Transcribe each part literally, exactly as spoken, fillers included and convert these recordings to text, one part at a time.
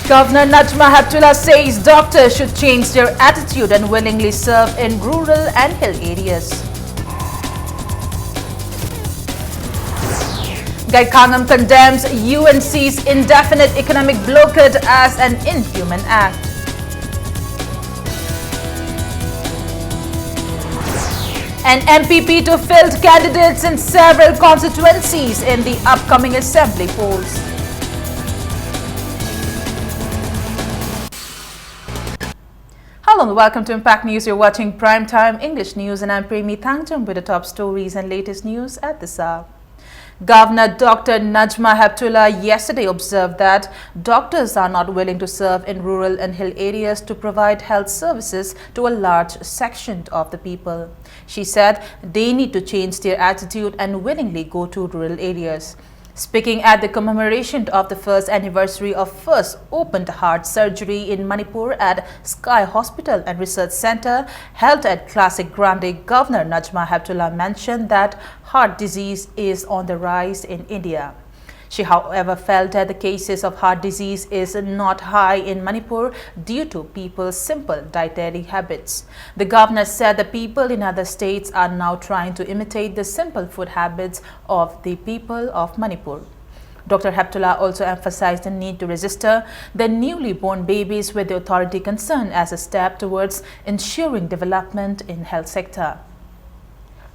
Governor Najma Heptulla says doctors should change their attitude and willingly serve in rural and hill areas. Gaikhangam condemns U N C's indefinite economic blockade as an inhuman act. And M P P to field candidates in several constituencies in the upcoming assembly polls. Hello and welcome to Impact News. You're watching Prime Time English News and I'm Premi Thangjam with the top stories and latest news at this hour. Governor Doctor Najma Heptulla yesterday observed that doctors are not willing to serve in rural and hill areas to provide health services to a large section of the people. She said they need to change their attitude and willingly go to rural areas. Speaking at the commemoration of the first anniversary of first opened heart surgery in Manipur at Sky Hospital and Research Center held at Classic Grande, Governor Najma Heptulla mentioned that heart disease is on the rise in India. She, however, felt that the cases of heart disease is not high in Manipur due to people's simple dietary habits. The governor said the people in other states are now trying to imitate the simple food habits of the people of Manipur. Doctor Heptulla also emphasized the need to register the newly born babies with the authority concerned as a step towards ensuring development in health sector.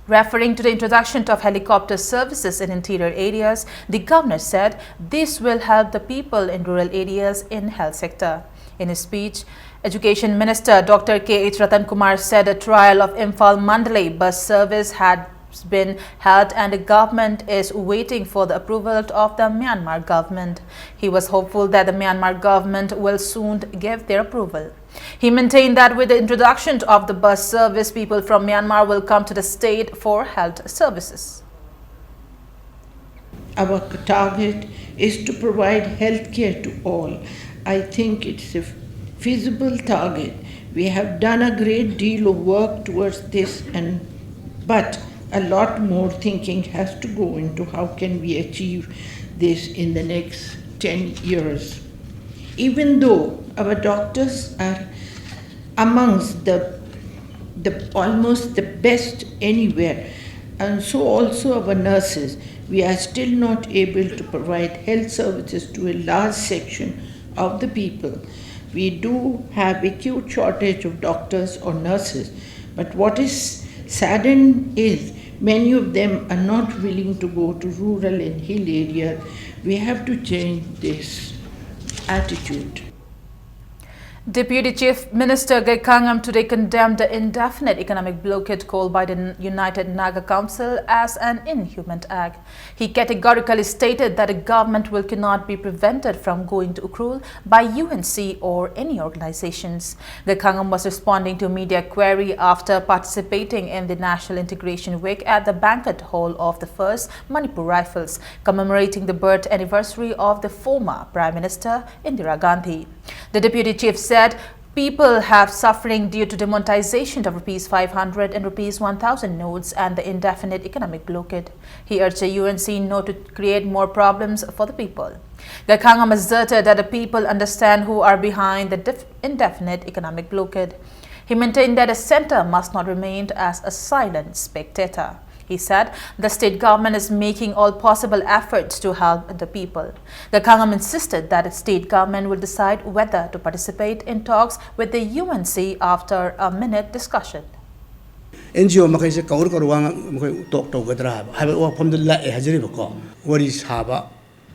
Referring to the introduction of helicopter services in interior areas, the governor said this will help the people in rural areas in health sector. In his speech, Education Minister Doctor K H Ratan Kumar said a trial of Imphal Mandalay bus service had been held and the government is waiting for the approval of the Myanmar government. He was hopeful that the Myanmar government will soon give their approval. He maintained that with the introduction of the bus service, people from Myanmar will come to the state for health services. Our target is to provide health care to all. I think it's a feasible target. We have done a great deal of work towards this, and but a lot more thinking has to go into how can we achieve this in the next ten years. Even though our doctors are amongst the, the almost the best anywhere, and so also our nurses, we are still not able to provide health services to a large section of the people. We do have acute shortage of doctors or nurses, but what is saddened is many of them are not willing to go to rural and hill areas. We have to change this attitude. Deputy Chief Minister Gay Khangam today condemned the indefinite economic blockade called by the United Naga Council as an inhuman act. He categorically stated that the government will cannot be prevented from going to Ukhrul by U N C or any organizations. Gay Khangam was responding to media query after participating in the National Integration Week at the banquet hall of the first Manipur Rifles, commemorating the birth anniversary of the former Prime Minister Indira Gandhi. The deputy chief said people have suffering due to demonetization of rupees five hundred and rupees one thousand notes and the indefinite economic blockade. He urged the U N C not to create more problems for the people. Gay Khangam asserted that the people understand who are behind the def- indefinite economic blockade. He maintained that the center must not remain as a silent spectator. He said the state government is making all possible efforts to help the people. Gay Khangam insisted that the state government will decide whether to participate in talks with the U N C after a minute discussion. N G O ꯃꯈꯩꯁꯦ ꯀꯧꯔ ꯀꯧꯔ ꯋꯥ ꯉꯥꯡ- ꯃꯈꯣꯏ ꯇꯣꯛ ꯇꯧꯒꯗ꯭ꯔꯥ ꯍꯥꯏꯕ ꯍꯥꯏꯕ ꯋꯥꯐꯝꯗꯨ ꯂꯥꯛꯑꯦ ꯍꯥꯏꯖꯔꯤꯕꯀꯣ꯫ ꯋꯥꯔꯤ ꯁꯥꯕ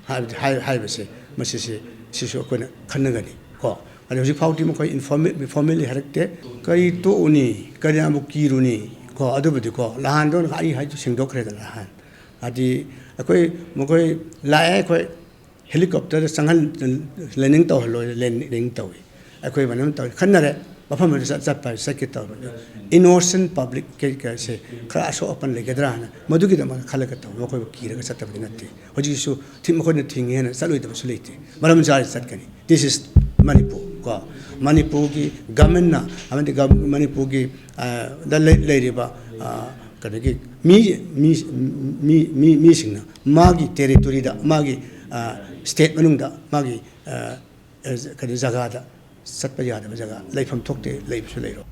ꯍꯥꯏꯕꯗꯤ ꯍꯥꯏ- ꯍꯥꯏꯕꯁꯦ ꯃꯁꯤꯁꯦ ꯁꯤꯁꯨ ꯑꯩꯈꯣꯏꯅ ꯈꯟꯅꯒꯅꯤ ꯀꯣ꯫ ꯑꯗꯣ ꯍꯧꯖꯤꯛ ꯐꯥꯎꯗꯤ ꯃꯈꯣꯏ ꯏꯟꯐꯣꯔꯃꯦ- ꯏꯟꯐꯣꯔꯃꯦꯜꯂꯤ ꯍꯥꯏꯔꯛꯇꯦ꯫ ꯀꯔꯤ ꯇꯣꯛꯎꯅꯤ, ꯀꯔꯤ ꯑꯃꯨꯛ ꯀꯤꯔꯨꯅꯤ ꯀꯣ꯫ ꯑꯗꯨꯕꯨꯗꯤ ꯀꯣ ꯅꯍꯥꯟꯗꯣ ꯑꯩ ꯍꯥꯏꯗꯨ ꯁꯦꯡꯗꯣꯛꯈ꯭ꯔꯦꯗꯅ ꯅꯍꯥꯟ꯫ ꯍꯥꯏꯗꯤ ꯑꯩꯈꯣꯏ ꯃꯈꯣꯏ ꯂꯥꯛꯑꯦ, ꯑꯩꯈꯣꯏ ꯍꯦꯂꯤꯀꯣꯞꯇꯔꯗ ꯆꯪꯍꯟ- ꯂꯦꯟꯗꯤꯡ ꯇꯧꯍꯜꯂꯣꯏ, ꯂꯦꯟꯗꯤꯡ ꯇꯧꯏ꯫ ꯑꯩꯈꯣꯏ ꯃꯅꯨꯡ ꯇꯧꯏ ꯈꯟꯅꯔꯦ꯫ ꯃꯐꯝ ꯑꯗꯨꯗ ꯆꯠ- ꯆꯠꯄ ꯍꯥꯏꯕ ꯆꯠꯀꯦ ꯇꯧꯕꯅꯤ꯫ ꯏꯅꯣꯁꯦꯟ ꯄꯕ꯭ꯂꯤꯛ ꯀꯩ- ꯀꯩꯁꯦ ꯈꯔ ꯑꯁꯣꯛ ꯑꯄꯟ ꯂꯩꯒꯗ꯭ꯔꯥ ꯍꯥꯏꯅ ꯃꯗꯨꯒꯤꯗꯃꯛꯇ ꯈꯜꯂꯒ ꯇꯧꯕ, ꯃꯈꯣꯏꯕꯨ ꯀꯤꯔꯒ ꯆꯠꯇꯕꯗꯤ ꯅꯠꯇꯦ꯫ ꯍꯧꯖꯤꯛꯁꯨ ꯊꯤ- ꯃꯈꯣꯏꯅ ꯊꯤꯡꯉꯦꯅ ꯆꯠꯂꯣꯏꯗꯕꯁꯨ ꯂꯩꯇꯦ꯫ ꯃꯔꯝ ꯆꯥꯔ ꯆꯠꯀꯅꯤ꯫ This is ꯃꯅꯤꯄꯨꯔ ꯀꯣ꯫ ꯃꯅꯤꯄꯨꯔꯒꯤ ꯒꯃꯦꯟꯅ ꯑꯃꯗꯤ ꯒꯝ- ꯃꯅꯤꯄꯨꯔꯒꯤ ꯑ, ꯗ ꯂꯩ- ꯂꯩꯔꯤꯕ ꯑ, ꯀꯩꯅꯣꯒꯤ ꯃꯤ ꯃꯤ ꯃꯤ ꯃꯤ ꯃꯤꯁꯤꯡꯅ ꯃꯥꯒꯤ ꯇꯦꯔꯤꯇꯣꯔꯤꯗ, ꯃꯥꯒꯤ ꯁ꯭ꯇꯦꯠ ꯃꯅꯨꯡꯗ, ꯃꯥꯒꯤ ꯑ, ꯑꯦ, ꯀꯩꯅꯣ, ꯖꯒꯥꯗ ꯆꯠꯄ ꯌꯥꯗꯕ ꯖꯒꯥ, ꯂꯩꯐꯝ ꯊꯣꯛꯇꯦ, ꯂꯩꯕꯁꯨ ꯂꯩꯔꯣꯏ꯫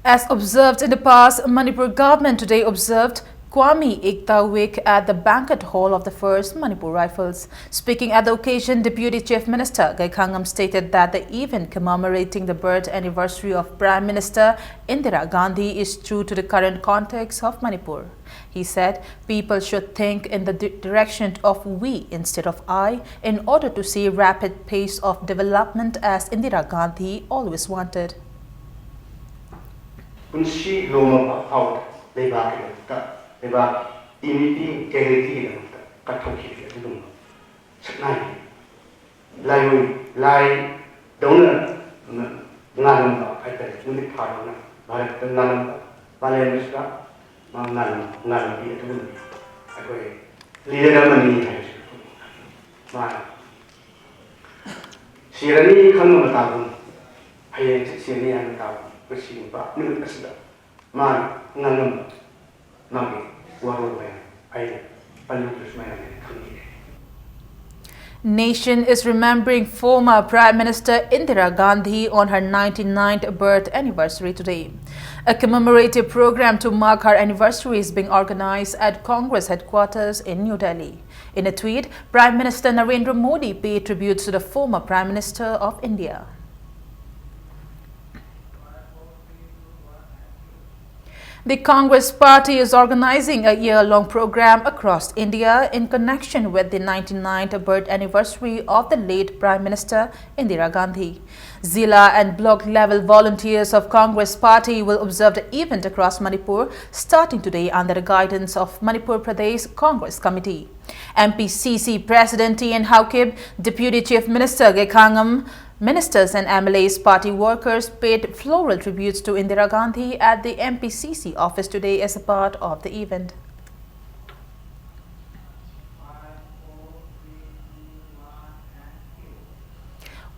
As observed in the past, Manipur government today observed Qawmi Ekta Week at the banquet hall of the First Manipur Rifles. Speaking at the occasion, Deputy Chief Minister Gay Khangam stated that the event commemorating the birth anniversary of Prime Minister Indira Gandhi is true to the current context of Manipur. He said people should think in the di- direction of we instead of I in order to see rapid pace of development as Indira Gandhi always wanted. ꯄꯨꯟꯁꯤ ꯂꯣꯝꯃꯕ ꯐꯥꯎꯕ ꯂꯩꯕꯥꯛꯀꯤꯗꯃꯛꯇ, ꯂꯩꯕꯥꯛꯀꯤ ꯗꯤꯒꯅꯤꯇꯤ, ꯏꯟꯇꯦꯒ꯭ꯔꯤꯇꯤꯒꯤꯗꯃꯛꯇ ꯀꯠꯊꯣꯛꯈꯤꯕ ꯑꯗꯨꯒꯨꯝꯕ ꯁꯛꯅꯥꯏꯅꯤ꯫ ꯂꯥꯏꯑꯣꯏ, ꯂꯥꯏꯗꯧꯅ ꯉꯥꯜꯂꯝꯕ ꯍꯥꯏꯇꯥꯔꯦ, ꯅꯨꯃꯤꯠ ꯊꯥꯗꯧꯅ ꯚꯥꯔꯠꯇ ꯉꯥꯜꯂꯝꯕ, ꯃꯥꯂꯦꯝꯗꯁꯨ ꯃꯥ ꯉꯥꯜꯂꯝ-, ꯉꯥꯜꯂꯝꯕꯤ ꯑꯗꯨꯒꯨꯝꯕ ꯑꯩꯈꯣꯏ ꯂꯤꯗꯔ ꯑꯃꯅꯤ ꯍꯥꯏꯕꯁꯤ ꯃꯥꯅ ꯁꯤꯔꯅꯤ ꯈꯪꯕ ꯃꯇꯥꯒꯨꯝ, ꯍꯌꯦꯡ ꯁꯤꯔꯅꯤ ꯍꯥꯏꯕ ꯃꯇꯥꯒꯨꯝ, ꯉꯁꯤꯒꯨꯝꯕ ꯅꯨꯃꯤꯠ ꯑꯁꯤꯗ ꯃꯥꯅ ꯉꯥꯡꯂꯝꯕ ꯃꯥꯒꯤ ꯋꯥꯔꯣꯜ ꯃꯌꯥꯝ ꯑꯩꯅ ꯄꯜꯂꯨꯗ꯭ꯔꯁꯨ ꯃꯌꯥꯝꯅ ꯈꯪꯕꯤꯔꯦ꯫ Nation is remembering former Prime Minister Indira Gandhi on her ninety-ninth birth anniversary today. A commemorative program to mark her anniversary is being organized at Congress headquarters in New Delhi. In a tweet, Prime Minister Narendra Modi paid tributes to the former Prime Minister of India. The Congress Party is organizing a year-long program across India in connection with the ninety-ninth birth anniversary of the late Prime Minister Indira Gandhi. Zilla and block level volunteers of Congress Party will observe the event across Manipur starting today under the guidance of Manipur Pradesh Congress Committee. M P C C President T N Haokip, Deputy Chief Minister Gay Khangam, ministers and M L As, party workers paid floral tributes to Indira Gandhi at the M P C C office today as a part of the event.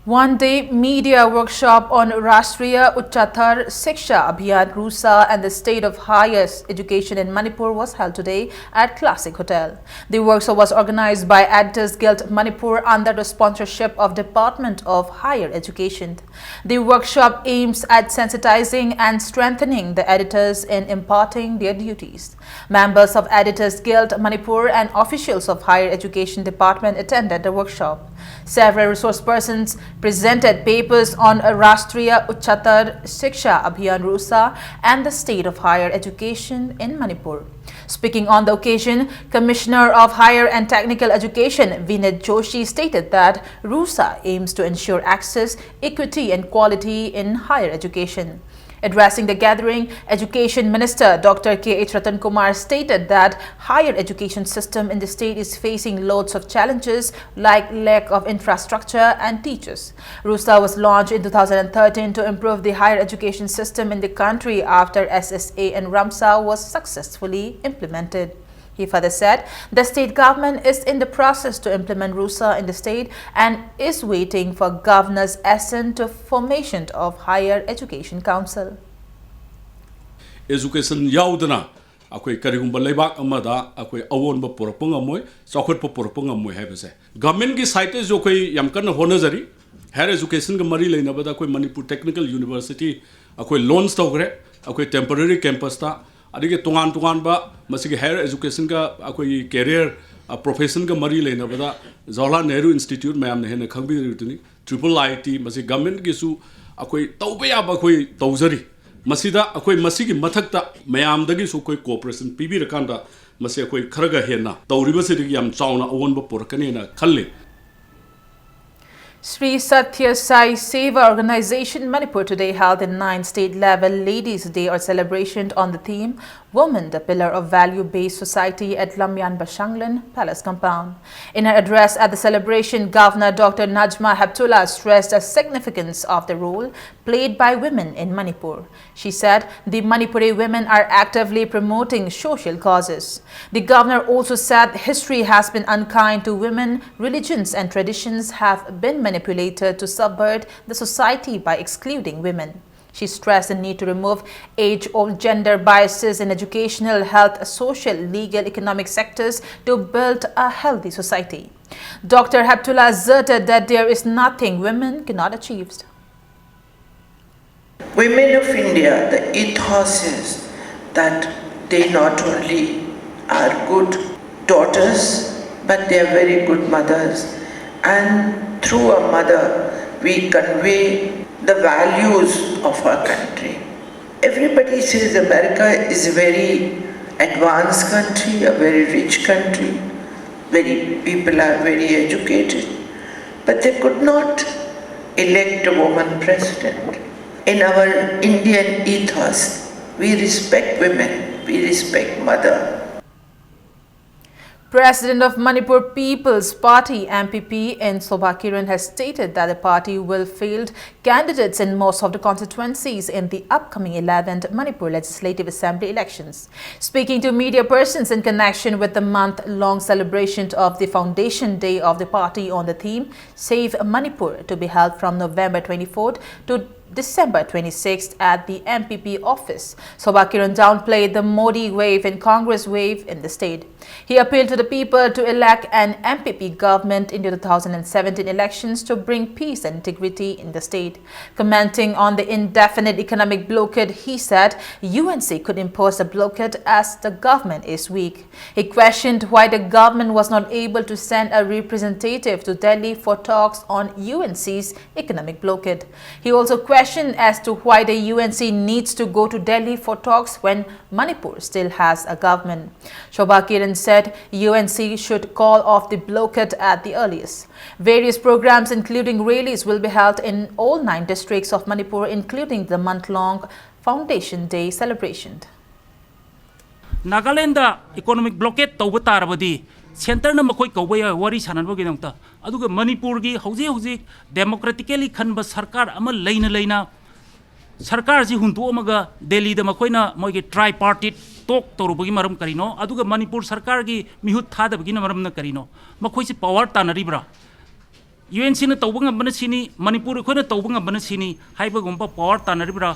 One-day media workshop on Rashtriya Ucchatar Shiksha Abhiyan, RUSA, and the state of higher education in Manipur was held today at Classic Hotel. The workshop was organized by Editors Guild Manipur under the sponsorship of Department of Higher Education. The workshop aims at sensitizing and strengthening the editors in imparting their duties. Members of Editors Guild Manipur and officials of Higher Education Department attended the workshop. Several resource persons presented papers on Rashtriya Ucchatar Shiksha Abhiyan, RUSA, and the state of higher education in Manipur. Speaking on the occasion, Commissioner of Higher and Technical Education Vinit Joshi stated that RUSA aims to ensure access, equity, and quality in higher education. Addressing the gathering, Education Minister Doctor K H Ratan Kumar stated that higher education system in the state is facing loads of challenges like lack of infrastructure and teachers. RUSA was launched in two thousand thirteen to improve the higher education system in the country after S S A and RAMSA was successfully implemented. He further said the state government is in the process to implement RUSA in the state and is waiting for governor's assent to formation of Higher Education Council. Education ꯌꯥꯎꯗꯅ ꯑꯩꯈꯣꯏ ꯀꯔꯤꯒꯨꯝꯕ ꯂꯩꯕꯥꯛ ꯑꯃꯗ ꯑꯩꯈꯣꯏ ꯑꯑꯣꯟꯕ ꯄꯨꯔꯛꯄ ꯉꯝꯃꯣꯏ, ꯆꯥꯎꯈꯠꯄ ꯄꯨꯔꯛꯄ ꯉꯝꯃꯣꯏ ꯍꯥꯏꯕꯁꯦ꯫ Government ꯀꯤ side ꯇꯩꯁꯨ ꯑꯩꯈꯣꯏ ꯌꯥꯝ ꯀꯟꯅ ꯍꯣꯠꯅꯖꯔꯤ꯫ Higher education ꯒ ꯃꯔꯤ ꯂꯩꯅꯕꯗ ꯑꯩꯈꯣꯏ ꯃꯅꯤꯄꯨꯔ Technical University ꯑꯩꯈꯣꯏ launch ꯇꯧꯈ꯭ꯔꯦ, ꯑꯩꯈꯣꯏ temporary campus ꯇ꯫ ꯑꯗꯒꯤ ꯇꯣꯉꯥꯟ ꯇꯣꯉꯥꯟꯕ ꯃꯁꯤꯒꯤ higher education ꯒ ꯑꯩꯈꯣꯏꯒꯤ career, ꯑ, profession ꯒ ꯃꯔꯤ ꯂꯩꯅꯕꯗ ꯖꯋꯥꯍꯔꯂꯥꯜ ꯅꯦꯍꯔꯨ Institute ꯃꯌꯥꯝꯅ ꯍꯦꯟꯅ ꯈꯪꯕꯤꯔꯤꯕꯗꯨꯅꯤ꯫ Triple I T, ꯃꯁꯤ government ꯀꯤꯁꯨ ꯑꯩꯈꯣꯏ ꯇꯧꯕ ꯌꯥꯕ ꯑꯩꯈꯣꯏ ꯇꯧꯖꯔꯤ꯫ ꯃꯁꯤꯗ ꯑꯩꯈꯣꯏ ꯃꯁꯤꯒꯤ ꯃꯊꯛꯇ ꯃꯌꯥꯝꯗꯒꯤꯁꯨ ꯑꯩꯈꯣꯏ cooperation ꯄꯤꯕꯤꯔꯀꯥꯟꯗ ꯃꯁꯤ ꯑꯩꯈꯣꯏ ꯈꯔꯒ ꯍꯦꯟꯅ ꯇꯧꯔꯤꯕꯁꯤꯗꯒꯤ ꯌꯥꯝ ꯆꯥꯎꯅ ꯑꯑꯣꯟꯕ ꯄꯨꯔꯛꯀꯅꯦꯅ ꯈꯜꯂꯤ꯫ Sri Satya Sai Seva Organization Manipur today held the ninth state level Ladies Day or celebration on the theme Woman, the pillar of value-based society at Lamyan Bashanglen Palace compound. In her address at the celebration, Governor Doctor Najma Heptulla stressed the significance of the role played by women in Manipur. She said the Manipuri women are actively promoting social causes. The governor also said history has been unkind to women, religions and traditions have been manipulated to subvert the society by excluding women. She stressed the need to remove age-old gender biases in educational, health, social, legal, economic sectors to build a healthy society. Doctor Heptulla asserted that there is nothing women cannot achieve. Women of India, the ethos is that they not only are good daughters, but they are very good mothers. And through a mother, we convey the values of our country. Everybody says America is a very advanced country, a very rich country, very people are very educated, but they could not elect a woman president. In our Indian ethos, we respect women, we respect mother. President of Manipur People's Party, M P P, in Shobha Kiran has stated that the party will field candidates in most of the constituencies in the upcoming eleventh Manipur Legislative Assembly elections. Speaking to media persons in connection with the month-long celebration of the foundation day of the party on the theme Save Manipur, to be held from November twenty-fourth to December twenty-sixth at the M P P office, Shobha Kiran downplayed the Modi wave and Congress wave in the state. He appealed to the people to elect an M P P government in the two thousand seventeen elections to bring peace and integrity in the state. Commenting on the indefinite economic blockade, he said U N C could impose a blockade as the government is weak. He questioned why the government was not able to send a representative to Delhi for talks on U N C's economic blockade. He also questioned as to why the U N C needs to go to Delhi for talks when Manipur still has a government. Shobha Kiran said U N C should call off the blockade at the earliest. Various programs, including rallies, will be held in all nine districts of Manipur, including the month-long Foundation Day celebration. Nagaland economic blockade ꯇꯧꯕ ꯇꯥꯔꯕꯗꯤ ꯁꯦꯟꯇꯔꯅ ꯃꯈꯣꯏ ꯀꯧꯕ ꯌꯥꯏ ꯋꯥꯔꯤ ꯁꯥꯟꯅꯕꯒꯤꯗꯃꯛꯇ꯫ ꯑꯗꯨꯒ ꯃꯅꯤꯄꯨꯔꯒꯤ ꯍꯧꯖꯤꯛ ꯍꯧꯖꯤꯛ ꯗꯦꯃꯣꯀ꯭ꯔꯦꯇꯤꯀꯦꯂꯤ ꯈꯟꯕ ꯁꯔꯀꯥꯔ ꯑꯃ ꯂꯩꯅ ꯂꯩꯅ ꯁꯔꯀꯥꯔꯁꯤ ꯍꯨꯟꯗꯣꯛꯑꯝꯃꯒ ꯗꯦꯜꯂꯤꯗ ꯃꯈꯣꯏꯅ ꯃꯣꯏꯒꯤ ꯇ꯭ꯔꯥꯏꯄꯥꯔꯇꯤꯠ ꯇꯣꯛ ꯇꯧꯔꯨꯕꯒꯤ ꯃꯔꯝ ꯀꯔꯤꯅꯣ? ꯑꯗꯨꯒ ꯃꯅꯤꯄꯨꯔ ꯁꯔꯀꯥꯔꯒꯤ ꯃꯤꯍꯨꯠ ꯊꯥꯗꯕꯒꯤꯅ ꯃꯔꯝꯅ ꯀꯔꯤꯅꯣ? ꯃꯈꯣꯏꯁꯤ ꯄꯥꯋꯔ ꯇꯥꯟꯅꯔꯤꯕ꯭ꯔꯥ? ꯌꯨ ꯑꯦꯟ ꯁꯤꯅ ꯇꯧꯕ ꯉꯝꯕꯅ ꯁꯤꯅꯤ, ꯃꯅꯤꯄꯨꯔ ꯑꯩꯈꯣꯏꯅ ꯇꯧꯕ ꯉꯝꯕꯅ ꯁꯤꯅꯤ ꯍꯥꯏꯕꯒꯨꯝꯕ power ꯇꯥꯟꯅꯔꯤꯕ꯭ꯔꯥ?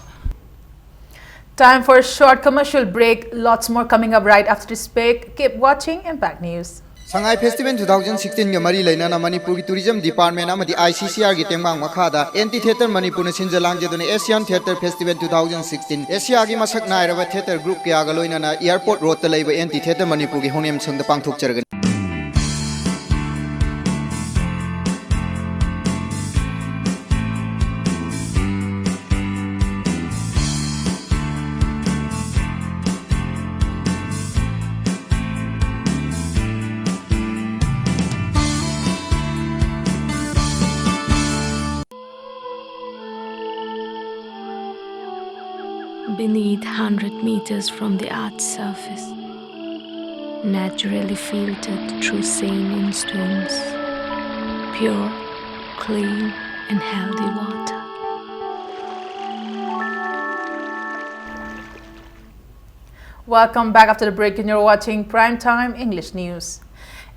Time for a short commercial break. Lots more coming up right after this break. Keep watching Impact News. Sangai festival two thousand ꯁꯤꯛꯁꯇꯤꯟꯒ ꯃꯔꯤ ꯂꯩꯅꯅ ꯃꯅꯤꯄꯨꯔꯒꯤ ꯇꯨꯔꯤꯖꯝ ꯗꯤꯄꯥꯔꯠꯃꯦꯟ ꯑꯃꯗꯤ ꯑꯥꯏ ꯁꯤ ꯁꯤ ꯑꯥꯔꯒꯤ ꯇꯦꯡꯕꯥꯡ ꯃꯈꯥꯗ ꯑꯦꯟꯇꯤ ꯊꯤꯌꯦꯇꯔ ꯃꯅꯤꯄꯨꯔꯅ ꯁꯤꯟꯖ ꯂꯥꯡꯖꯗꯨꯅ Asian theatre festival two thousand sixteen, ꯑꯦꯁꯤꯌꯥꯒꯤ ꯃꯁꯛ ꯅꯥꯏꯔꯕ ꯊꯤꯌꯦꯇꯔ ꯒ꯭ꯔꯨꯞ ꯀꯌꯥꯒ ꯂꯣꯏꯅꯅ ꯑꯦꯌꯔꯄꯣꯔꯠ ꯔꯣꯗꯇ ꯂꯩꯕ ꯑꯦꯟꯇꯤ ꯊꯤꯌꯦꯇꯔ ꯃꯅꯤꯄꯨꯔꯒꯤ ꯍꯧꯅꯦꯝꯁꯪꯗ ꯄꯥꯡꯊꯣꯛꯆꯔꯒꯅꯤ꯫ Beneath, hundred meters from the earth's surface, naturally filtered through saline stones, pure, clean, and healthy water. Welcome back after the break, and you're watching Prime Time English News.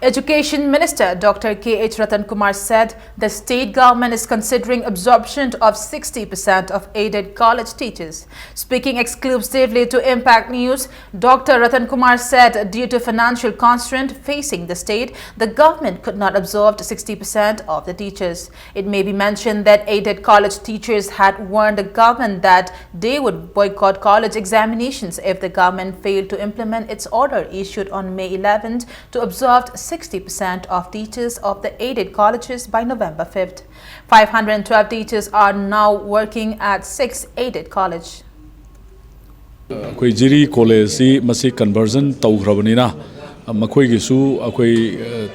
Education Minister Doctor K H Ratan Kumar said the state government is considering absorption of sixty percent of aided college teachers. Speaking exclusively to Impact News, Doctor Ratan Kumar said due to financial constraint facing the state, the government could not absorb sixty percent of the teachers. It may be mentioned that aided college teachers had warned the government that they would boycott college examinations if the government failed to implement its order issued on May eleventh to absorb sixty percent of teachers of the aided colleges by November fifth. Five hundred twelve teachers are now working at six aided college. ꯑꯩꯈꯣꯏ ꯖꯤꯔꯤ ꯀꯣꯂꯦꯖꯁꯤ ꯃꯁꯤ conversion ꯇꯧꯈ꯭ꯔꯕꯅꯤꯅ ꯃꯈꯣꯏꯒꯤꯁꯨ ꯑꯩꯈꯣꯏ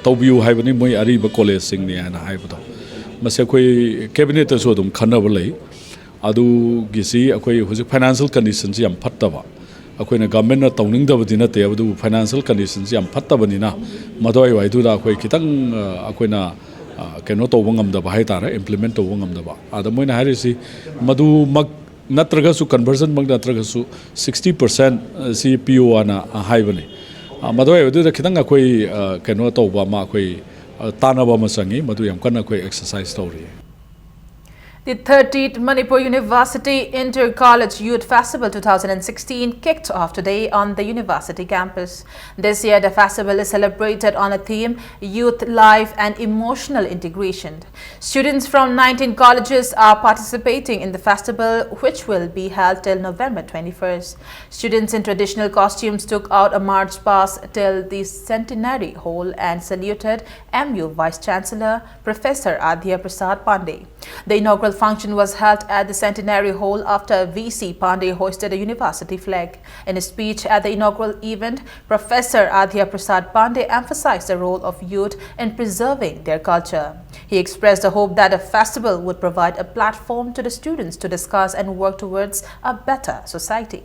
ꯇꯧꯕꯤꯌꯨ ꯍꯥꯏꯕꯅꯤ꯫ ꯃꯣꯏ ꯑꯔꯤꯕ ꯀꯣꯂꯦꯖꯁꯤꯡꯅꯤ ꯍꯥꯏꯅ ꯍꯥꯏꯕꯗꯣ, ꯃꯁꯤ ꯑꯩꯈꯣꯏ ꯀꯦꯕꯤꯅꯦꯠꯇꯁꯨ ꯑꯗꯨꯝ ꯈꯟꯅꯕ ꯂꯩ꯫ ꯑꯗꯨꯒꯤꯁꯤ ꯑꯩꯈꯣꯏ ꯍꯧꯖꯤꯛ ꯐꯥꯏꯅꯥꯟꯁꯤꯌꯦꯜ ꯀꯟꯗꯤꯁꯟꯁꯤ ꯌꯥꯝ ꯐꯠꯇꯕ, ꯑꯩꯈꯣꯏꯅ ꯒꯚꯔꯟꯃꯦꯟꯠꯅ ꯇꯧꯅꯤꯡꯗꯕꯗꯤ ꯅꯠꯇꯦ, ꯑꯗꯨꯕꯨ ꯐꯥꯏꯅꯥꯟꯁꯤꯌꯦꯜ ꯀꯟꯗꯤꯁꯟꯁꯤ ꯌꯥꯝ ꯐꯠꯇꯕꯅꯤꯅ ꯃꯗꯨꯋꯥꯏꯗꯨꯗ ꯑꯩꯈꯣꯏ ꯈꯤꯇꯪ, ꯑ, ꯑꯩꯈꯣꯏꯅ, ꯑ, ꯀꯩꯅꯣ ꯇꯧꯕ ꯉꯝꯗꯕ ꯍꯥꯏ ꯇꯥꯔꯦ, ꯏꯝꯄ꯭ꯂꯤꯃꯦꯟꯠ ꯇꯧꯕ ꯉꯝꯗꯕ꯫ ꯑꯗ ꯃꯣꯏꯅ ꯍꯥꯏꯔꯤꯁꯤ ꯃꯗꯨꯃꯛ ꯅꯠꯇ꯭ꯔꯒꯁꯨ, ꯀꯟꯚꯔꯖꯟꯃꯛ ꯅꯠꯇ꯭ꯔꯒꯁꯨ, ꯁꯤꯛꯁꯇꯤ ꯄꯔꯁꯦꯟꯠ ꯁꯤ ꯄꯤꯌꯨ ꯍꯥꯏꯅ ꯍꯥꯏꯕꯅꯤ꯫ ꯑ, ꯃꯗꯨꯋꯥꯏ ꯑꯗꯨꯗ ꯈꯤꯇꯪ ꯑꯩꯈꯣꯏ, ꯑ, ꯀꯩꯅꯣ ꯇꯧꯕ ꯑꯃ, ꯑꯩꯈꯣꯏ, ꯑ, ꯇꯥꯟꯅꯕ ꯑꯃ ꯆꯪꯉꯤ꯫ ꯃꯗꯨ ꯌꯥꯝ ꯀꯟꯅ ꯑꯩꯈꯣꯏ ꯑꯦꯛꯁꯔꯁꯥꯏꯁ ꯇꯧꯔꯤ꯫ The thirtieth Manipur University Inter-College Youth Festival two thousand sixteen kicked off today on the university campus. This year, the festival is celebrated on a theme, Youth Life and Emotional Integration. Students from nineteen colleges are participating in the festival, which will be held till November twenty-first. Students in traditional costumes took out a march past till the Centenary Hall and saluted M U Vice Chancellor Professor Adhya Prasad Pandey. The inaugural function was held at the Centenary Hall after V C Pandey hoisted a university flag. In a speech at the inaugural event, Professor Adhya Prasad Pandey emphasized the role of youth in preserving their culture. He expressed the hope that the festival would provide a platform to the students to discuss and work towards a better society.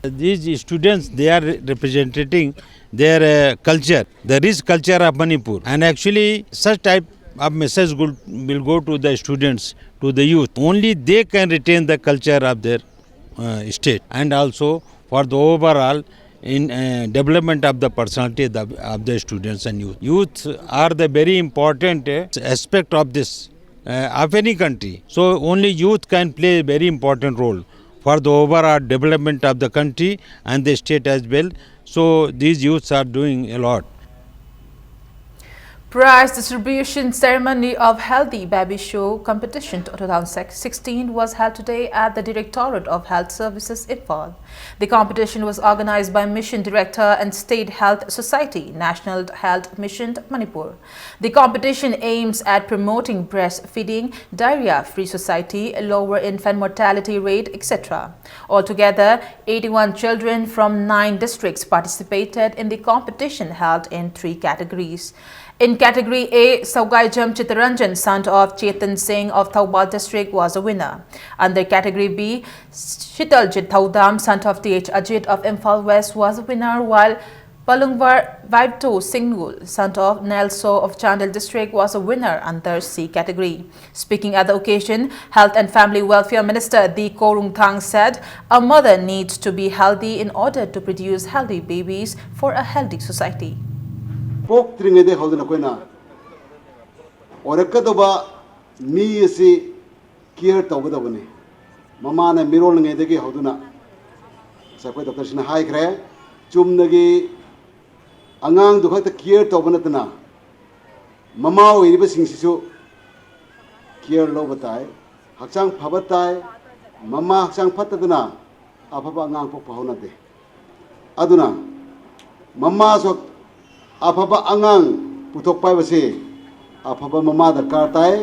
These students, they are representing their uh, culture, the rich culture of Manipur. And actually, such type of message will, will go to the students, to the youth. Only they can retain the culture of their uh, state, and also for the overall in uh, development of the personality of the, of the students and youth. Youth are the very important uh, aspect of this, uh, of any country. So only youth can play a very important role for the overall development of the country and the state as well. So these youths are doing a lot. Prize distribution ceremony of Healthy Baby Show competition two thousand sixteen was held today at the Directorate of Health Services, Imphal. The competition was organized by Mission Director and State Health Society, National Health Mission, Manipur. The competition aims at promoting breastfeeding, diarrhea-free society, lower infant mortality rate, et cetera. Altogether, eighty-one children from nine districts participated in the competition held in three categories. In Category A, Saugaijam Chittaranjan, son of Chetan Singh of Thoubal district, was a winner. Under Category B, Shitaljit Thoudam, son of T H Ajit of Imphal West, was a winner, while Palungvar Vaibto Singhul, son of Nelso of Chandel district, was a winner under C category. Speaking at the occasion, Health and Family Welfare Minister D Korung Thang said, "A mother needs to be healthy in order to produce healthy babies for a healthy society." ꯄꯣꯛꯇ꯭ꯔꯤꯉꯩꯗꯒꯤ ꯍꯧꯗꯨꯅ ꯑꯩꯈꯣꯏꯅ ꯑꯣꯏꯔꯛꯀꯗꯧꯕ ꯃꯤ ꯑꯁꯤ ꯀꯤꯌꯔ ꯇꯧꯒꯗꯧꯕꯅꯤ꯫ ꯃꯃꯥꯅ ꯃꯤꯔꯣꯜꯂꯤꯉꯩꯗꯒꯤ ꯍꯧꯗꯨꯅ ꯉꯁꯥꯏ ꯑꯩꯈꯣꯏ ꯗꯣꯛꯇꯔꯁꯤꯅ ꯍꯥꯏꯈ꯭ꯔꯦ, ꯆꯨꯝꯅꯒꯤ ꯑꯉꯥꯡꯗꯨ ꯈꯛꯇ ꯀꯤꯌꯔ ꯇꯧꯕ ꯅꯠꯇꯅ ꯃꯃꯥ ꯑꯣꯏꯔꯤꯕꯁꯤꯡꯁꯤꯁꯨ ꯀꯤꯌꯔ ꯂꯧꯕ ꯇꯥꯏ꯫ ꯍꯛꯆꯥꯡ ꯐꯕ ꯇꯥꯏ꯫ ꯃꯃꯥ ꯍꯛꯆꯥꯡ ꯐꯠꯇꯗꯅ ꯑꯐꯕ ꯑꯉꯥꯡ ꯄꯣꯛꯄ ꯍꯧꯅꯗꯦ꯫ ꯑꯗꯨꯅ ꯃꯃꯥꯁꯨ ꯑꯐꯕ ꯑꯉꯥꯡ ꯄꯨꯊꯣꯛꯄ ꯍꯥꯏꯕꯁꯤ ꯑꯐꯕ ꯃꯃꯥ ꯗꯔꯀꯥꯔ ꯇꯥꯏ꯫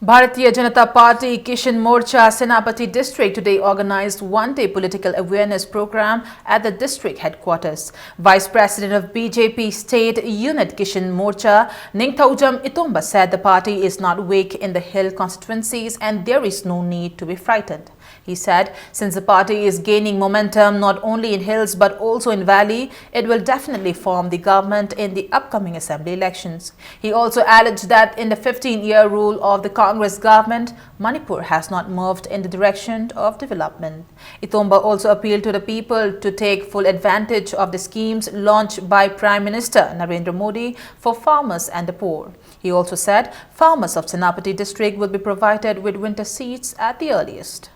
Bharatiya Janata Party Kishan Morcha Senapati district today organized one-day political awareness program at the district headquarters. Vice President of B J P State Unit Kishan Morcha Ningthoujam Itomba said the party is not weak in the hill constituencies and there is no need to be frightened. He said, since the party is gaining momentum not only in hills but also in valley, it will definitely form the government in the upcoming assembly elections. He also alleged that in the fifteen-year rule of the Congress government, Manipur has not moved in the direction of development. Itomba also appealed to the people to take full advantage of the schemes launched by Prime Minister Narendra Modi for farmers and the poor. He also said farmers of Senapati district will be provided with winter seeds at the earliest.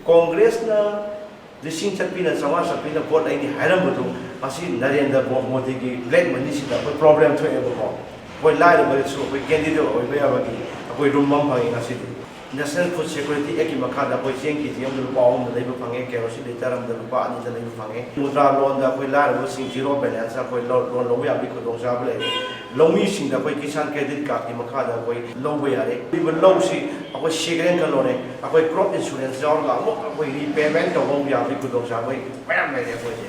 ꯀꯣꯡꯒ꯭ꯔꯦꯁꯅ ꯂꯤꯁꯤꯡ ꯆꯠꯄꯤꯅ ꯆꯥꯝꯃꯉꯥ ꯆꯠꯄꯤꯅ vote ꯂꯩꯅꯤ ꯍꯥꯏꯔꯝꯕꯗꯨ ꯉꯁꯤ ꯅꯔꯦꯟꯗ꯭ꯔ ꯃꯣꯗꯤꯒꯤ black ꯃꯅꯤꯁꯤꯗ ꯑꯩꯈꯣꯏ problem ꯊꯣꯛꯑꯦꯕꯀꯣ꯫ ꯑꯩꯈꯣꯏ ꯂꯥꯏꯔꯕꯗꯁꯨ ꯑꯩꯈꯣꯏ candidate ꯑꯣꯏꯕ ꯌꯥꯕꯒꯤ ꯑꯩꯈꯣꯏ ꯔꯨꯝ ꯑꯃ ꯐꯪꯉꯤ ꯉꯁꯤꯗꯤ꯫ National Food Security Actꯀꯤ ꯃꯈꯥꯗ ꯑꯩꯈꯣꯏ ꯆꯦꯡ ꯀꯦ ꯖꯤ ꯑꯃꯗ ꯂꯨꯄꯥ ꯑꯍꯨꯝꯗ ꯂꯩꯕ ꯐꯪꯉꯦ, ꯀꯦꯔꯣꯁꯤꯟ ꯂꯤꯇꯔ ꯑꯃꯗ ꯂꯨꯄꯥ ꯑꯅꯤꯗ ꯂꯩꯕ ꯐꯪꯉꯦ꯫ ꯃꯨꯗ꯭ꯔꯥ ꯂꯣꯟꯗ ꯑꯩꯈꯣꯏ ꯂꯥꯏꯔꯕꯁꯤꯡ ꯖꯤꯔꯣ ꯕꯦꯂꯦꯟꯁꯇ ꯑꯩꯈꯣꯏ ꯂꯣꯟ ꯂꯧꯕ ꯌꯥꯕꯒꯤ ꯈꯨꯗꯣꯡꯆꯥꯕ ꯂꯩꯔꯦ꯫ ꯂꯧꯃꯤꯁꯤꯡꯗ ꯑꯩꯈꯣꯏ ꯀꯤꯁꯥꯟ ꯀ꯭ꯔꯦꯗꯤꯠ ꯀꯥꯔꯗꯀꯤ ꯃꯈꯥꯗ ꯑꯩꯈꯣꯏ ꯂꯧꯕ ꯌꯥꯔꯦ꯫ ꯍꯥꯏꯔꯤꯕ ꯂꯧꯁꯤ ꯑꯩꯈꯣꯏ ꯁꯤꯈ꯭ꯔꯦꯅ ꯈꯜꯂꯣꯅꯦ, ꯑꯩꯈꯣꯏ ꯀ꯭ꯔꯣꯞ ꯏꯟꯁꯨꯔꯦꯟꯁ ꯌꯥꯎꯔꯒ ꯑꯃꯨꯛ ꯑꯩꯈꯣꯏ ꯔꯤꯄꯦꯃꯦꯟ ꯇꯧꯕ ꯌꯥꯕꯒꯤ ꯈꯨꯗꯣꯡꯆꯥꯕ ꯃꯌꯥꯝ ꯂꯩꯔꯦ ꯑꯩꯈꯣꯏꯁꯦ꯫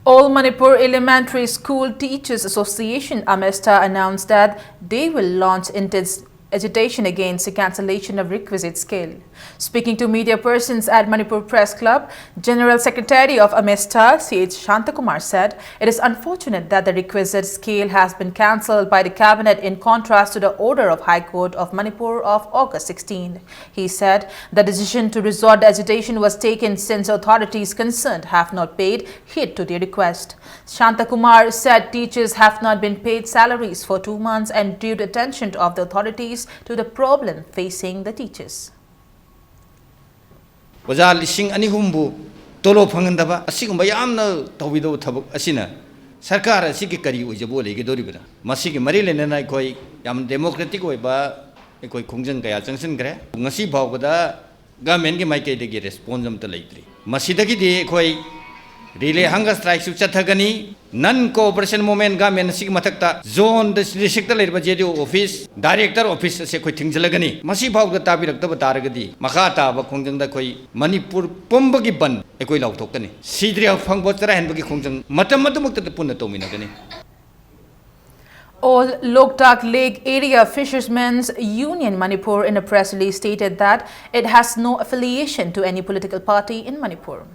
All Manipur Elementary School Teachers Association, AMESTA, announced that they will launch intense agitation against the cancellation of requisite scale. Speaking to media persons at Manipur Press Club, General Secretary of AMESTA, C H Shantakumar, said it is unfortunate that the requisite scale has been cancelled by the cabinet in contrast to the order of High Court of Manipur of August sixteen. He said the decision to resort to agitation was taken since authorities concerned have not paid heed to the request. Shantakumar said teachers have not been paid salaries for two months and drew the attention of the authorities to the problem facing the teachers. ꯑꯣꯖꯥ ꯂꯤꯁꯤꯡ ꯑꯅꯤ ꯑꯍꯨꯝꯕꯨ ꯇꯣꯂꯣꯞ ꯐꯪꯍꯟꯗꯕ ꯑꯁꯤꯒꯨꯝꯕ ꯌꯥꯝꯅ ꯇꯧꯕꯤꯗꯧꯕ ꯊꯕꯛ ꯑꯁꯤꯅ ꯁꯔꯀꯥꯔ ꯑꯁꯤꯒꯤ ꯀꯔꯤ ꯑꯣꯏꯖꯕ ꯂꯩꯒꯗꯧꯔꯤꯕꯅꯣ? ꯃꯁꯤꯒꯤ ꯃꯔꯤ ꯂꯩꯅꯅ ꯑꯩꯈꯣꯏ ꯌꯥꯝ democratic ꯑꯣꯏꯕ ꯑꯩꯈꯣꯏ ꯈꯣꯡꯖꯪ ꯀꯌꯥ ꯆꯪꯁꯤꯟꯈ꯭ꯔꯦ꯫ ꯉꯁꯤ ꯐꯥꯎꯕꯗ governmentꯀꯤ ꯃꯥꯏꯀꯩꯗꯒꯤ response ꯑꯃꯠꯇ ꯂꯩꯇ꯭ꯔꯤ꯫ ꯃꯁꯤꯗꯒꯤꯗꯤ ꯑꯩꯈꯣꯏ relay hunger strikeꯁꯨ ꯆꯠꯊꯒꯅꯤ꯫ Non cooperation movement government ꯑꯁꯤꯒꯤ ꯃꯊꯛꯇ zone districtꯇ ꯂꯩꯔꯤꯕ JDO office, director office ꯑꯁꯤ ꯑꯩꯈꯣꯏ ꯊꯤꯡꯖꯤꯜꯂꯒꯅꯤ꯫ ꯃꯁꯤ ꯐꯥꯎꯕꯗ ꯇꯥꯕꯤꯔꯛꯇꯕ ꯇꯥꯔꯒꯗꯤ ꯃꯈꯥ ꯇꯥꯕ ꯈꯣꯡꯖꯪꯗ ꯑꯩꯈꯣꯏ ꯃꯅꯤꯄꯨꯔ ꯄꯨꯝꯕꯒꯤ ꯕꯟ ꯑꯩꯈꯣꯏ ꯂꯥꯎꯊꯣꯛꯀꯅꯤ꯫ ꯁꯤꯗ꯭ꯔꯤ ꯐꯪꯕ ꯆꯔꯥ ꯍꯦꯟꯕꯒꯤ ꯈꯣꯡꯖꯪ ꯃꯇꯝ ꯑꯗꯨꯃꯛꯇꯗ ꯄꯨꯟꯅ ꯇꯧꯃꯤꯟꯅꯒꯅꯤ꯫ All Loktak Lake Area Fishermen's Union Manipur, in a press release, stated that it has no affiliation to any political party in Manipur.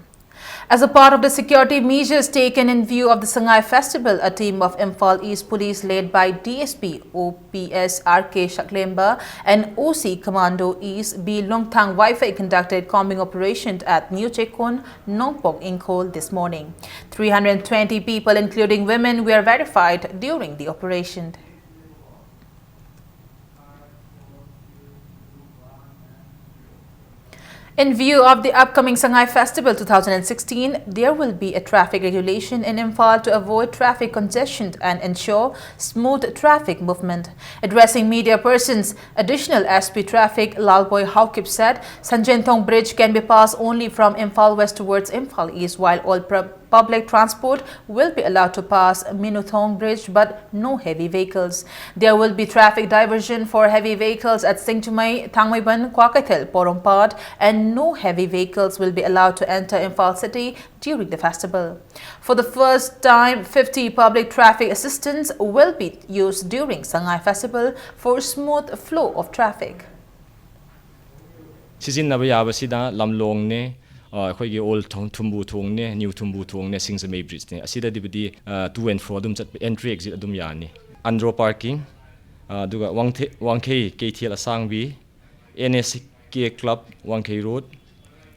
As a part of the security measures taken in view of the Sangai Festival, a team of Imphal East Police led by DSP OPS RK Shaklemba and OC Commando East B Longthang Waifei conducted combing operation at New Chekon, Nongpok Ingkol this morning. Three hundred twenty people, including women, were verified during the operation. In view of the upcoming Sangai Festival two thousand sixteen, there will be a traffic regulation in Imphal to avoid traffic congestion and ensure smooth traffic movement. Addressing media persons, Additional SP Traffic Lalboi Haokip said Sanjenthong Bridge can be passed only from Imphal West towards Imphal East, while all pub- Public transport will be allowed to pass Minuthong Bridge, but no heavy vehicles. There will be traffic diversion for heavy vehicles at Singchumei, Thangmeiban, Kwakeithel, Porompat, and no heavy vehicles will be allowed to enter Imphal city during the festival. For the first time, fifty public traffic assistants will be used during Sangai Festival for smooth flow of traffic. ꯁꯤꯖꯤꯟꯅꯕ ꯌꯥꯕꯁꯤꯗ ꯂꯝꯂꯣꯡꯅꯦ, ꯑ, ꯑꯩꯈꯣꯏꯒꯤ all ꯊꯣꯡ-, ꯊꯨꯝꯕꯨ ꯊꯣꯡꯅꯦ, new ꯊꯨꯝꯕꯨ ꯊꯣꯡꯅꯦ, ꯁꯤꯡꯖꯃꯩ ꯕ꯭ꯔꯤꯖꯅꯦ꯫ ꯑꯁꯤꯗꯗꯤꯕꯨꯗꯤ, ꯑ, to and fro ꯑꯗꯨꯝ ꯆꯠꯄ, entry exit ꯑꯗꯨꯝ ꯌꯥꯅꯤ꯫ Andro parking, ꯑ, ꯑꯗꯨꯒ ꯋꯥꯡꯊꯦ-, ꯋꯥꯡꯈꯩ ꯀꯩꯊꯦꯜ ꯑꯁꯥꯡꯕꯤ, ꯑꯦꯟ ꯑꯦꯁ ꯀꯦ ꯀ꯭ꯂꯕ, ꯋꯥꯡꯈꯩ ꯔꯣꯗ,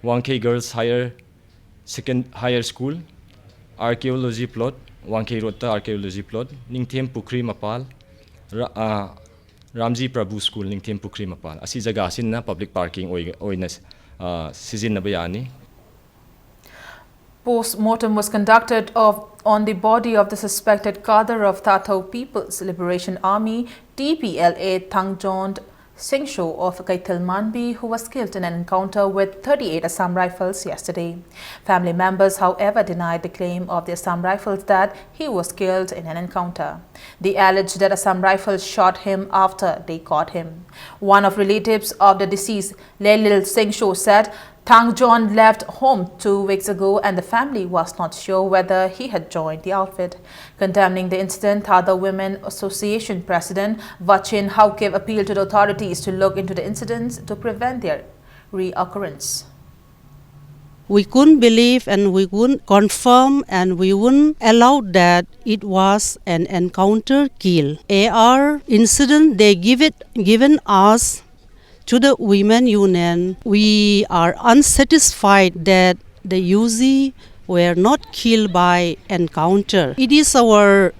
ꯋꯥꯡꯈꯩ ꯒꯔꯜꯁ ꯍꯥꯌꯔ ꯁꯦꯀꯦꯟ-, ꯍꯥꯌꯔ ꯁ꯭ꯀꯨꯜ, ꯑꯥꯔꯀꯤꯑꯣꯂꯣꯖꯤ ꯄ꯭ꯂꯣꯠ, ꯋꯥꯡꯈꯩ ꯔꯣꯗꯇ ꯑꯥꯔꯀꯤꯑꯣꯂꯣꯖꯤ ꯄ꯭ꯂꯣꯠ, ꯅꯤꯡꯊꯦꯝ ꯄꯨꯈ꯭ꯔꯤ ꯃꯄꯥꯜ, ꯔ-, ꯑ, ꯔꯥꯝꯖꯤ ꯄ꯭ꯔꯚꯨ ꯁ꯭ꯀꯨꯜ, ꯅꯤꯡꯊꯦꯝ ꯄꯨꯈ꯭ꯔꯤ ꯃꯄꯥꯜ꯫ ꯑꯁꯤ ꯖꯒꯥꯁꯤꯅ ꯄꯕ꯭ꯂꯤꯛ ꯄꯥꯔꯀꯤꯡ ꯑꯣꯏ-, ꯑꯣꯏꯅ, ꯑ, ꯁꯤꯖꯤꯟꯅꯕ ꯌꯥꯅꯤ꯫ Post-mortem was conducted of, on the body of the suspected cadre of Thathou People's Liberation Army, T P L A, Thangjon Singcho of Keithelmanbi, who was killed in an encounter with thirty-eight Assam Rifles yesterday. Family members, however, denied the claim of the Assam Rifles that he was killed in an encounter. They alleged that Assam Rifles shot him after they caught him. One of relatives of the deceased, Lelil Singcho, said Thangjon left home two weeks ago and the family was not sure whether he had joined the outfit. Condemning the incident, Thathou Women Association President Vachin Haokip appealed to the authorities to look into the incidents to prevent their reoccurrence. We couldn't believe and we couldn't confirm and we wouldn't allow that it was an encounter kill. A R incident they give it given us to the women union. We are unsatisfied that the U Z were not killed by encounter. It is our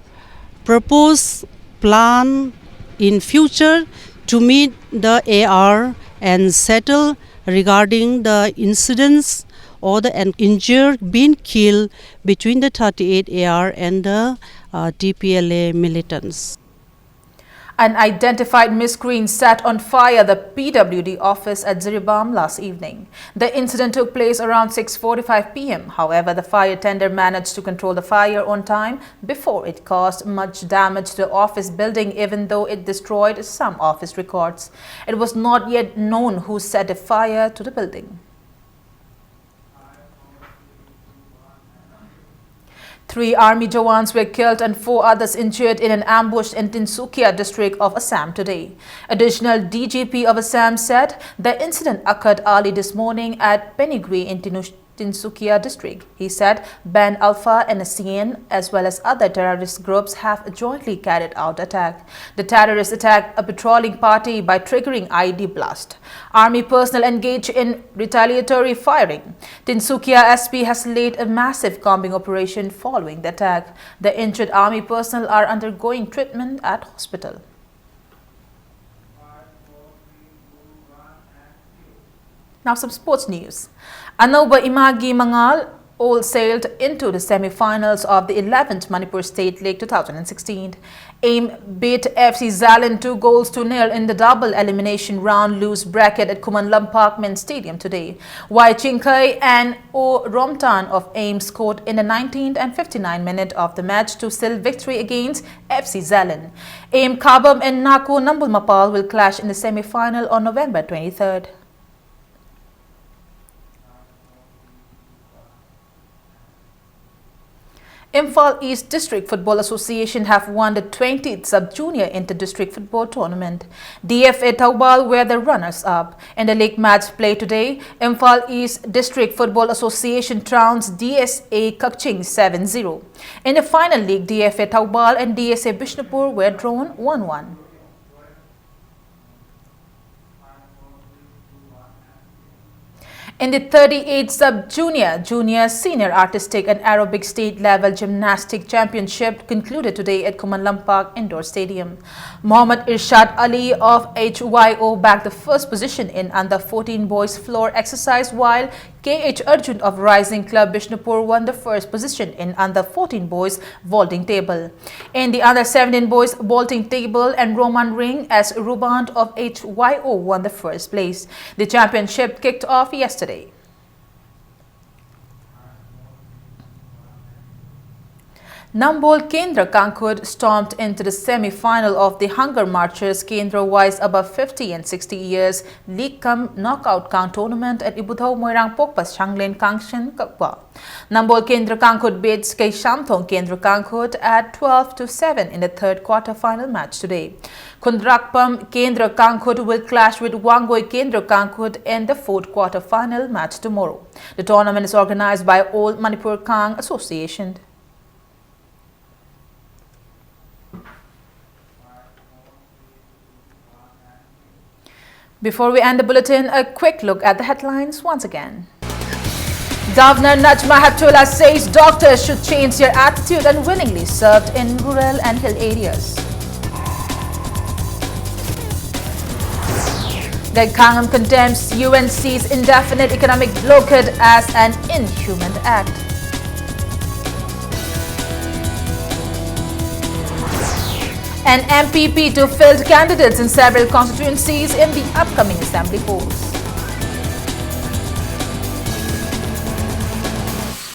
proposed plan in future to meet the A R and settle regarding the incidents or the an- injured being killed between the thirty-eight A R and the uh, T P L A militants. Unidentified miscreants set on fire the P W D office at Jiribam last evening. The incident took place around six forty-five p m. However, the fire tender managed to control the fire on time before it caused much damage to the office building, even though it destroyed some office records. It was not yet known who set the fire to the building. Three army jawans were killed and four others injured in an ambush in Tinsukia district of Assam today. Additional D G P of Assam said the incident occurred early this morning at Penigri in Tinu- Tinsukia district. He said band Alpha and S C N, as well as other terrorist groups, have jointly carried out attack. The terrorists attacked a patrolling party by triggering I E D blast. Army personnel engaged in retaliatory firing. Tinsukia S P has led a massive combing operation following the attack. The injured army personnel are undergoing treatment at hospital. Now some sports news. Anova Imagi Mangal all sailed into the semi-finals of the eleventh Manipur State League two thousand sixteen. AIM beat F C Zalan two goals to nil in the double elimination round loose bracket at Khuman Lampak Men's Stadium today, while Chingkhei and O Romtan of AIM scored in the nineteenth and fifty-ninth minute of the match to seal victory against F C Zalan. AIM Khabam and Naku Nambul Mapal will clash in the semi-final on November twenty-third. Imphal East District Football Association have won the twentieth Sub-Junior Inter-District Football Tournament. D F A Thoubal were the runners-up. In the league match played today, Imphal East District Football Association trounced D S A Kakching seven zero. In the final league, D F A Thoubal and D S A Bishnupur were drawn one one. In the thirty-eight Sub-Junior, Junior, Senior Artistic and Aerobic State Level Gymnastic Championship concluded today at Khuman Lampak Indoor Stadium. Mohammad Irshad Ali of H Y O bagged the first position in under fourteen boys floor exercise, while K H Arjun of Rising Club Bishnupur won the first position in under fourteen boys vaulting table. In the under seventeen boys vaulting table and Roman ring, S Ruband of H Y O won the first place. The championship kicked off yesterday. Nambol Kendra Kangkhut stomped into the semi-final of the Hunger Marchers Kendra Wise Above fifty and sixty Years League cum Knockout Count Tournament at Ibudhou Moirang Pokpa Shanglen Kangshen Kakwa. Nambol Kendra Kangkhut beats Keishamthong Kendra Kangkhut at twelve to seven in the third quarter-final match today. Khundrakpam Kendra Kangkhut will clash with Wangoi Kendra Kangkhut in the fourth quarter-final match tomorrow. The tournament is organized by All Manipur Kang Association. Before we end the bulletin, a quick look at the headlines once again. Governor Najma Heptulla says doctors should change their attitude and willingly served in rural and hill areas. Gagikhangan condemns U N C's indefinite economic blockade as an inhuman act. And M P P two field candidates in several constituencies in the upcoming assembly polls.